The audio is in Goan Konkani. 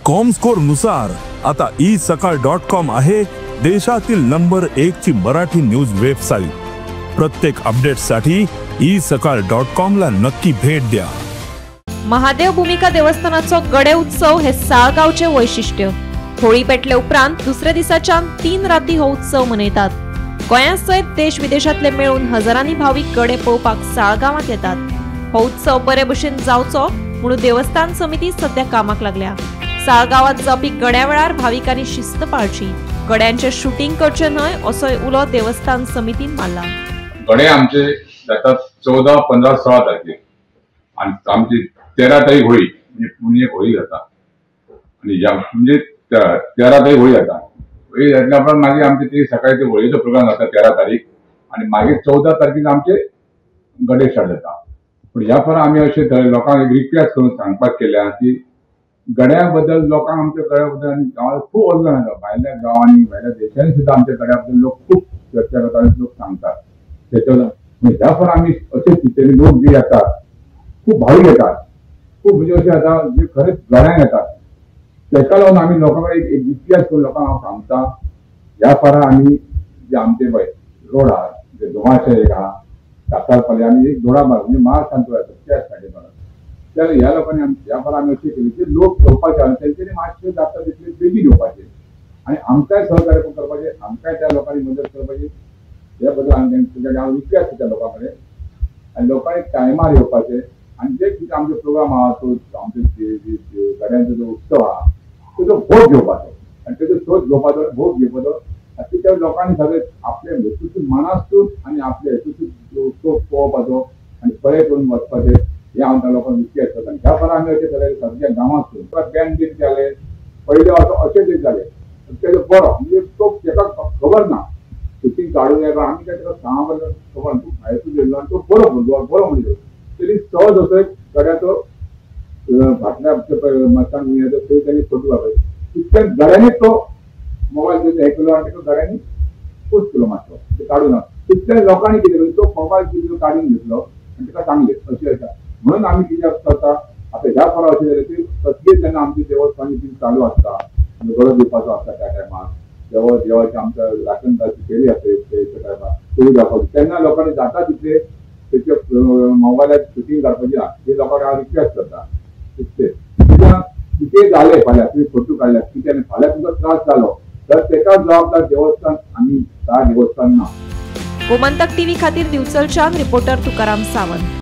कॉमस्कोर नुसार आता ई सकाळ डॉट कॉम आहे देशातील नंबर 1 ची मराठी न्यूज वेबसाईट। प्रत्येक अपडेटसाठी ई सकाळ डॉट कॉम ला नक्की भेट द्या। महादेव भूमिका देवस्थानाचो गडे उत्सव हे साळगावचे वैशिष्ट्य। होळी पेटले उपरांत दुसऱ्या दिसाच्यान 3 राती हो उत्सव मनयतात। गोंया सयत देश विदेशातले मेळून हजारांनी भाविक गडे पळोवपाक साळगांवांत येतात। हो उत्सव बरे भशेन जावचो म्हणून देवस्थान समिती सध्या कामाक लागल्या। साळगांवांत जावपी गड्या वेळार भाविकांनी शिस्त पाळची, गड्यांचे शूटिंग करचे न्हय असोय उलो देवस्थान समितीन मारला। गडे आमचे जातात 14, 15, 16 तारखेर आनी आमची 13 तारीख होळी म्हणजे पुण्य होळी जाता आनी म्हणजे 13 तारीख होळी जाता। होळी जातल्या उपरांत मागीर आमची ती सकाळी ते होळयेचो प्रोग्राम जाता 13 तारीख आनी मागीर 14 तारखेर आमचे गडे स्टार्ट जाता। पूण ह्या फारा आमी अशें लोकांक एक रिक्वेस्ट करून सांगपाक केल्या की गड्या बद्दल लोकांक आमच्या गड्या बद्दल आनी गांवांत खूब अभिमान आसा। भायल्या गांवांनी भायल्या देशांनी सुद्दां आमच्या गड्या बद्दल लोक खूब चर्चा करतात आनी लोक सांगतात। तेच्या ह्या फारा आमी अशे चिंतले लोक जे येतात खूब भावीक येतात, खूब म्हणजे अशें जाता जे खरेंच गड्यांक येतात। तेका लागून आमी लोकां कडेन एक रिक्वेस्ट करून लोकांक हांव सांगता ह्या फारा आमी जे आमचे पळय रोड आहा जे दोमाशे एक आहा कासारपाले आनी एक दोडामार्ग म्हणजे महाराष्ट्रांत येता त्या सायडीन त्या ह्या लोकांनी ह्या फारा आमी अशें केली की लोक येवपाचे आनी तेंच्यांनी मातशें जाता तितले बेगीन येवपाचे आनी आमकांय सहकार्य करपाचें, आमकांय त्या लोकांनी मदत करपाची। ह्या बद्दल आमी तेंच्या हांव रिक्वेस्ट करता लोकां कडेन आनी लोकांनी टायमार येवपाचें आनी जे कितें आमचे प्रोग्राम आहा तो आमचे गड्यांचो जो उत्सव आहा तेजो भोग घेवपाचो आनी तेजो शोध घेवपाचो भोग घेवपाचो आनी त्या लोकांनी सगळे आपले हेतून मनासून आनी आपले हेतून उत्सव पळोवपाचो आनी बरें करून वचपाचें हें हांव त्या लोकांक रिक्वेस्ट करता। ह्या फारा आमी अशें सगळे सगळ्या गांवांतसून बँड बीन जाले पयले असो अशें तें जालें तेजो बरो म्हणजे तो तेका खबर ना शूटिंग काडूंक जाय आमी काय तेका सांगप खबर तूं भायरसून येयलो आनी तो बरो भुरगो बरो म्हणजे तरी सहज असो एक गड्याचो फाटल्या मसान थंय तेणी फोटो काडलो तितल्यान गड्यांनी तो मोबायल घेवन हें केलो आनी तेका गड्यांनी पोस्ट केलो मातसो ते काडूं ना तितल्यान लोकांनी कितें केलें तो मोबायल कितें काडून घेतलो आनी तेका सांगलें अशें आसा। म्हणून आमी कितें करता आतां ह्या फारा अशें जालें की कसलीच जेन्ना आमची देवस्थान बीन चालू आसता गडो दिवपाचो आसता त्या टायमार देव देवाची आमच्या राखणदारची फेरी आसता त्या टायमार सुरू जावपाची तेन्ना लोकांनी जाता तितले तेचे मोबायलार शूटिंग काडपाची ना हे लोकांक हांव रिक्वेस्ट करता तितले कित्याक कितें जालें फाल्यां तुमी फोटो काडल्यात कितें फाल्यां तुमकां त्रास जालो तर तेका जबाबदार देवस्थान आनी त्या देवस्थान ना। गोमंतक टीव्ही खातीर दिवचलच्यान रिपोर्टर तुकाराम सावंत।